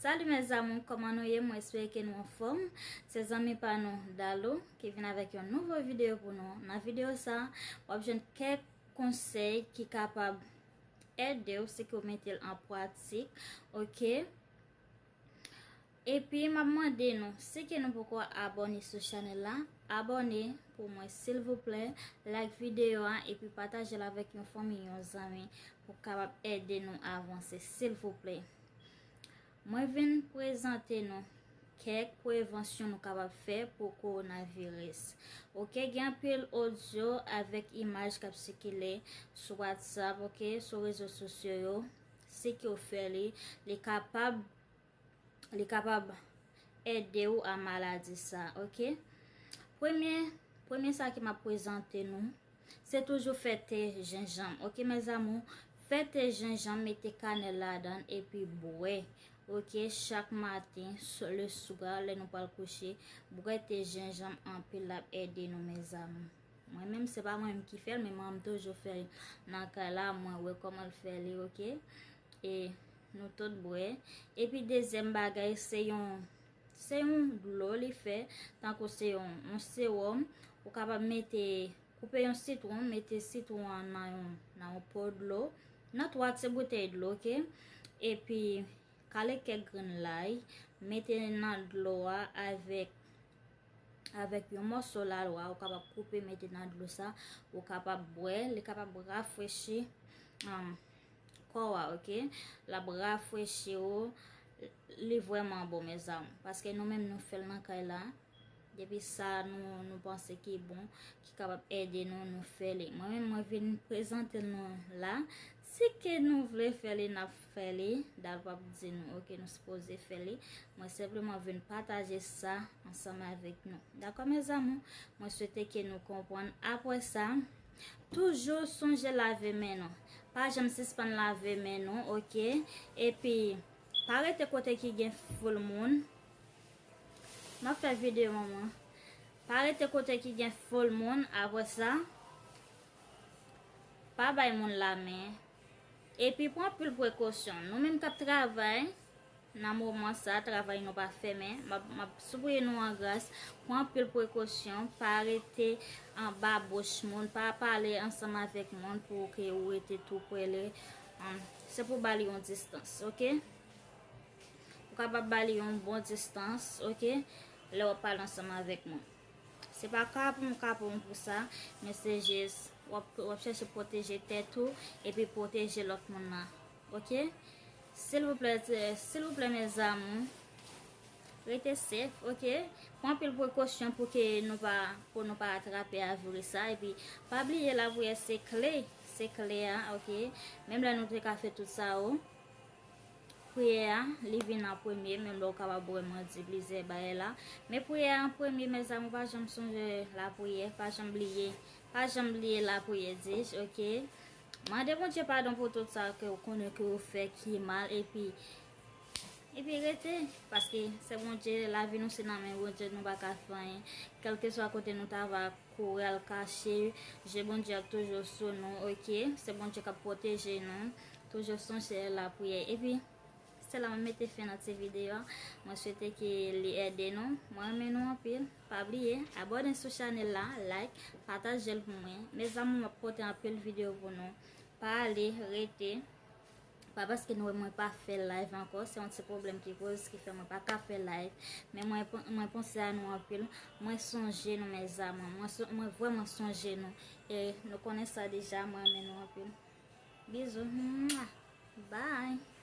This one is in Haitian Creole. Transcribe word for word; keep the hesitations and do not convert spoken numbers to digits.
Salut mes amours, kòman nou ye? Mwen espere ke nou anfòm. Se zanmi pa nou Dalou ki vin avèk yon nouvo videyo pou nou. Nan videyo sa, w ap jwenn kèk konsèy ki kapab ede w si ke w mete l an pratik, oke? Epi m ap mande nou, si ke nou poko abòne sou chanèl la, abòne pou mwen silvouplè, like videyo a epi pataje l avèk yon fanmi, yon zanmi pou kapab ede nou avanse silvouplè. Mwen vin prezante nou kèk prevansyon nou kapab fè pou kowonaviris. Oke, gen anpil odyo avèk imaj k ap sikile sou WhatsApp, oke, sou rezo sosyo yo. Si ke w fè li, li kapab li kapab ede w a maladi sa, oke? Premye, premye sa ke m ap prezante nou, se toujou fè te jenjanm, oke, mes amours? Fè te jenjanm, mete kanèl ladan l epi bwè, oke? Chak maten, so-, le swa, lè nou pral kouche, bwè te jenjanm anpil, l ap ede nou, mes amours. Mwen menm, se pa mwen menm ki fè l, men mwen m toujou fè l nan kay la, mwen wè kòman l fè li, oke? E nou tout bwè. Epi dezyèm bagay, se yon, se yon dlo li fè, tankou se yon, yon sewòm. Ou kapab mete, koupe yon sitwon, mete sitwon an nan yon, nan yon po dlo, nan twa ti boutèy dlo, oke? Epi kale kèk grenn lay, mete nan dlo a avèk avèk yon mòso lalwa, ou kapab koupe mete nan dlo sa, ou kapab bwè, li kapab rafrechi, um, kò a, oke? L ap rafrechi ou, li vrèman bon, mes amours, paske nou menm nou fè l nan kay la, depi sa nou, nou panse ki bon, ki kapab ede nou, nou fè li. Mwen menm, mwen vin prezante l nou la, si ke nou vle fè li, n ap fè li, Dalou p ap di nou, oke, nou sipoze fè li. Mwen senpleman vin pataje sa ansanm avèk nou. Dakò, mes amours? Mwen swete ke nou konprann. Apre sa, toujou sonje lave men nou. Pa janm sispann lave men nou, oke? Epi, pa rete kote ki gen foul moun. M ap fè videyo, manman. Pa rete kote ki gen foul moun. Apre sa, pa bay moun lamen. Epi pran anpil prekosyon. Nou menm k ap travay nan moman sa, travay nou pa fèmen, m ap, m ap sipriye nou an gras. Pran anpil prekosyon, pa rete anba bouch moun, pa pale ansanm avèk moun pou ke ou rete tou pre li. An, se pou ba li yon distans, oke? Ou kapab ba li yon bon distans, oke? Lè w ap pale ansanm avèk moun. Se pa kapon kapon pou sa, men se jis w ap, w ap chèche pwoteje tèt ou epi pwoteje lòt moun nan. Oke? Silvouplè, silvouplè, mes amours, rete safe, oke? Pran anpil prekosyon pou ke nou pa, pou nou pa atrape a viris sa. Epi, pa bliye lapriyè se kle, se kle a, oke? Menm lè nou te ka fè tout sa yo, priyè a, li vin an premye, menm lè w kapab wè mwen di plizyè bagay la. Men priyè a an premye, mes amours, pa janm sonje lapriyè, pa janm bliye, pa janm bliye lapriyè, dis, oke? Mande Bondye padon pou tout sa ke w konnen ke w fè ki mal, epi, epi rete, paske se Bondye, lavi nou se nan men Bondye, nou pa ka fè anyen. Kèlkeswa kote nou ta va kouri al kache, je Bondye ap toujou sou nou, oke? Se Bondye k ap pwoteje nou. Toujou sonje lapriyè. Epi, se la mwen mete fen nan ti videyo a. Mwen swete ke li ede nou. Mwen renmen nou anpil. Pa bliye, abòne sou chanèl la, like, pataje l pou mwen. Mes amours, m ap pote anpil videyo pou nou. Pa ale, rete. Pa paske nou wè mwen pa fè live ankò, se yon ti pwoblèm ki koz ki fè mwen pa ka fè live. Men mwen, mwen panse a nou anpil. Mwen sonje nou, mes amours. Mwen, so- mwen vrèman sonje nou. E nou konnen sa deja, mwen renmen nou anpil. Bizou. Mwah. Bye.